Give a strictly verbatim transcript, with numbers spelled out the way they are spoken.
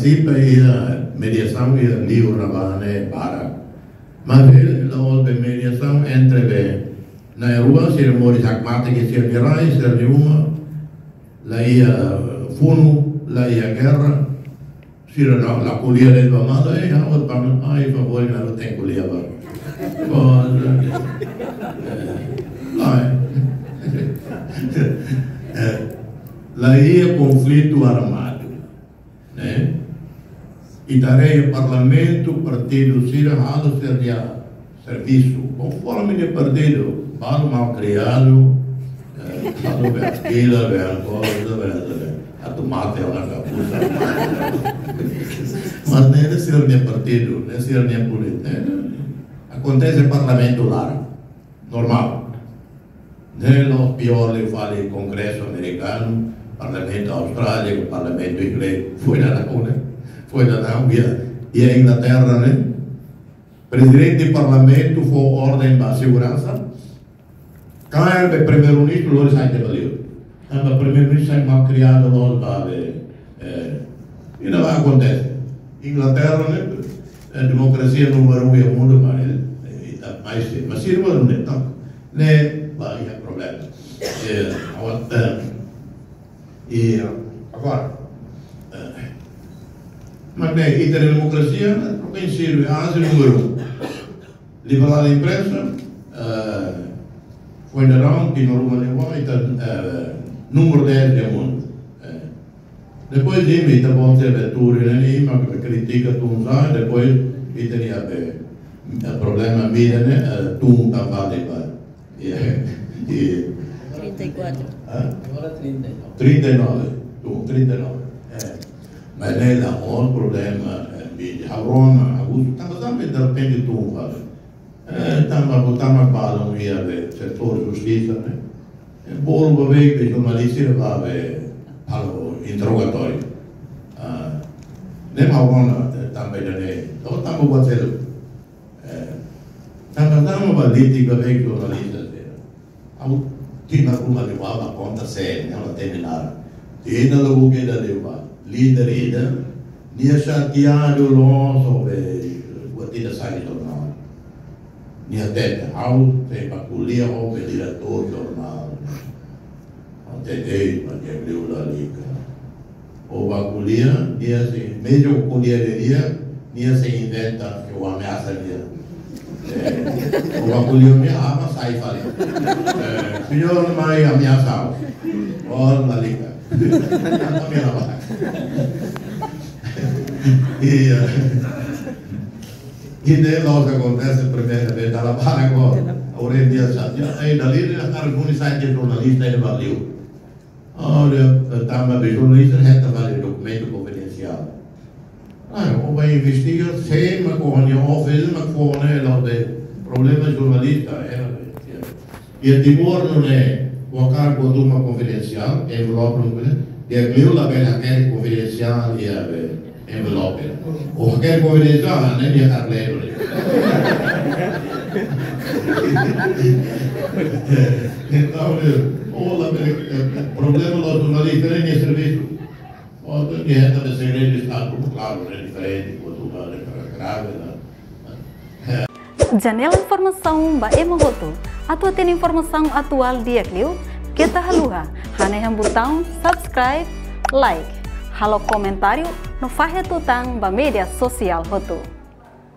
Tipa iha mediasaun iha liur ne'ebá ne'e barak. Mas ele la halo be mediasaun entre be na'in-rua sira moris hakmatek iha sira-nia rai, sira-nia uma, la iha funu, la iha gerra, sira la, la ko'alia de'it ba malu, eh, ha'u ba malu, ai, favór, la tenke ko'alia ba. Oh, eh, ai. Eh, la iha konflitu armadu. Ne'e? Ita haree iha parlamentu, partidu sira halo sira-nia servisu konforme nia partidu, balu mal kriadu, eh, balu be fila, be alkohol, be, be, be, atu mate ona ka busa. Mas ne'e, ne'e sira-nia partidu, ne'e sira-nia polítika, ne'e akontese iha parlamentu laran. Normál. Ne'e la'ós piór liu fali Kongresu Amerikanu, Parlamentu Austrália, Parlamentu Inglés, foin daudaun ne'e, foin daudaun iha, iha Inglaterra ne'e. Prezidente Parlamentu fó orden ba seguransa, kaer be Primeiru-Ministru lori sai tiha ba liur. Tanba Primeiru-Ministru sai mal kriadu loos ba be, eh, i la akontese. Inglaterra ne'e, eh, demokrasia númeru um iha mundu, mas, eh, ita, mas, mas sira númeru um ne'e, entaun ne'e la iha problema. Eh, agora, eh, i agora, eh, mas ne'e, ita-nia demokrasia ne'e, por prinsípiu, hanesan númeru um. Liberdade de imprensa, eh, foin daudaun, Timor uma ne'e, ita, eh, númeru dez iha mundu. Eh, depois, imi, ita-boot sira be tuur ne'e, imi mak kritika tun sá, depois, ita-nia be, eh, problema mídia ne'e, eh, tun tan fali ba. Iha, iha. Trinta e quatro. Hã? Agora trinta e nove. Trinta e nove, tun, trinta e nove. Eh, mas ne'e la'ós problema, eh, mídia. Ha'u rona, ha'u husu, tanba, tanba, de repente tun fali. Eh, tanba, bo tama balun iha be setór justisa, ne'e? Eh, bolu ba be, be jornalista ba be, halo interrogatóriu. Ah, ne'e mak ha'u rona, eh, tanba ida-ne'e. Ou tanba buat seluk. Eh, tanba, tanba ba litik ba be jornalista sira. Ha'u tinan ruma liubá ba konta sé, ne'e la terminar. Tinan ruma ke da liubá. Líder ida, nia xateadu loos ho be, buat ida sai iha jornál. Nia hatete, ha'u sei bá ko'alia ho be diretór jornál. Ha'u hatete, mas nia ko'alia lalika. Ó bá ko'alia, nia sei, mezmu ko'alia de'it, nia sei inventa, ke ó ameasa nia. Eh, ó bá ko'alia nia, ah, mas sai fali. Eh, señór mai ameasa. Ó lalika. Ami la bá. Iha. I ne'e la'ós akontese primeira vez, dala barak agora. Agora em dia, sabe? Ai, dali ne'e, hakarak duni sai jornalista, ida ba liur. Olha, tanba be jornalista hetan fali dokumentu konfidensiál. Ah, ó bá investiga, sé mak fó, nia office mak fó, ne'e, la'ós be problema jornalista, eh, iha Timor nune'e, ó hakarak buat ruma konfidensiál, envelope ruma ne'e, di'ak liu labele hakerek konfidensiál iha be envelope. Ó hakerek konfidensiál, ne'e nia hakarak lee duni. Entaun, ó labele, eh, eh, problema la'ós jornalista, ne'e nia servisu. Ó, nia hetan be segredu de estadu, klaru, ne'e diferente, kuandu ba, ne'e grave, ne'e. Janela informasaun ba ema hotu. Atu hatene informasaun atuál di'ak liu, keta haluha hanehan butaun subscribe, like, halo komentáriu no fahe tutan ba média sosiál hotu.